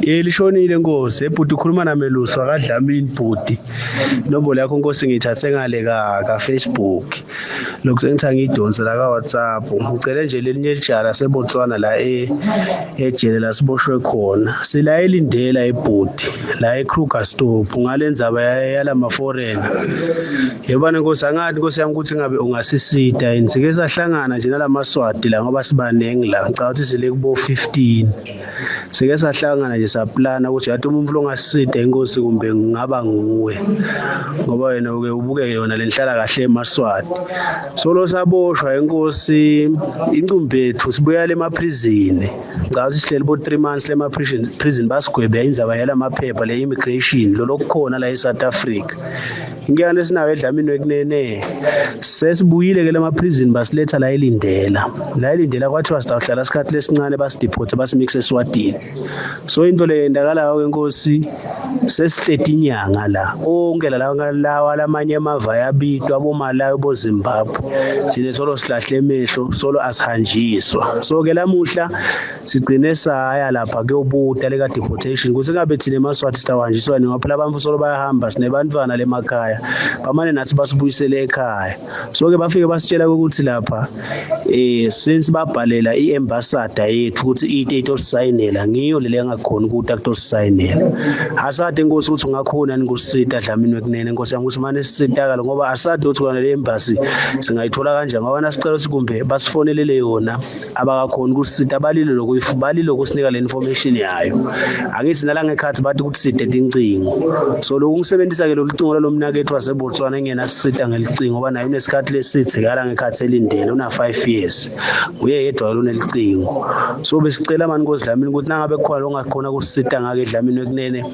Ye lishonile nkosi, ebhuti ukhuluma naMelusi wakaDlamini bhuti. Inombolo yakho nkosi ngiyithathe ngale ka ka Facebook. Lokhu sengithi angiyidonse la ka WhatsApp. Ngicele nje lelinye lijala seBotswana la e ejele la siboshwe khona. Sila elindela ebhuti la eKruger stop ngalendzaba yalama foreigner. Yebona nkosi angathi nkosi yami ukuthi ngabe ungasisita yini. Sike sahlangana nje nalamaswati la ngoba sibanengi la. Ngicabanga ukuthi sile kubo 15. Sike sahlangana nje saplana ukuthi yathi umuntu longasisita inkosi kumbe ngingaba nguwe. Ngoba wena uke ubuke yona lenhlala kahle emaswati. Solo saboshwa inkosi incumbethu sibuya lemaprizini. Ngicabanga ukuthi sihleli bo 3 months lema prison prison basigwebe indzaba yalamaphepha le immigration lolokukhona la eSouth Africa. Inkinga lesinayo eDlamini wekunene sesibuyile ke lema prison basiletha la elindela. La elindela kwathiwa sitawuhlala isikhathi lesincane basideporte basimixe eSwatini. So into le yendakalayo ke nkosi sesihleti inyanga la onke la lawa lamanye amava ayabitwa aboMalawi boZimbabwe thina solo sihlahle emehlo solo asihanjiswa so ke lamuhla sigcine saya lapha kuyobuta leka deportation kuze ngabe thina emaswati sitawanjiswa ni ngoba phela abantu solo bayahamba sinebantwana lemakhaya bamane nathi basibuyisele ekhaya so ke bafike basitshela ukuthi lapha eh since babhalela iambassador yethu ukuthi ite itosayinela ngiyo le engakhona ukuthi akutosayinela asade inkosi ukuthi ungakhona nikusita Dlamini wekunene inkosi yami ukuthi mane sisitakala ngoba asade ukuthi kona le embassy singayithola kanjani ngoba nasicela sikumbe basifonelele yona abakakhoni ukusita balile lokuyifu balile ukusinika le information yayo angithi nalangekhathi bathi ukuthi side tincingo so lokhu ngisebenzisa ke lolu cingo lomnakethu waseBotswana engenasisita ngelicingo ngoba naye unesikhathi lesithe kala ngekhathi elindele una 5 years nguye yedwa lonelicingo so besicela mani Nkosi Dlamini ukuthi nangabe kukhona longakhona kusisita ngake Dlamini wekunene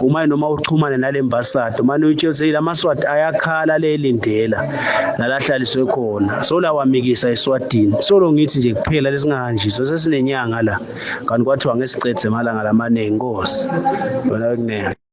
uma noma uxhumane nale mbasado mane uyitshela ukuthi lamaswati ayakhala le lindela nalahlaliswe khona so lawamikisa eswatini solo ngithi nje kuphela lesingahanjiswa sesinenyanga la kanti kwathiwa ngesicedze emalanga lamaningi nkosi wena wekunene.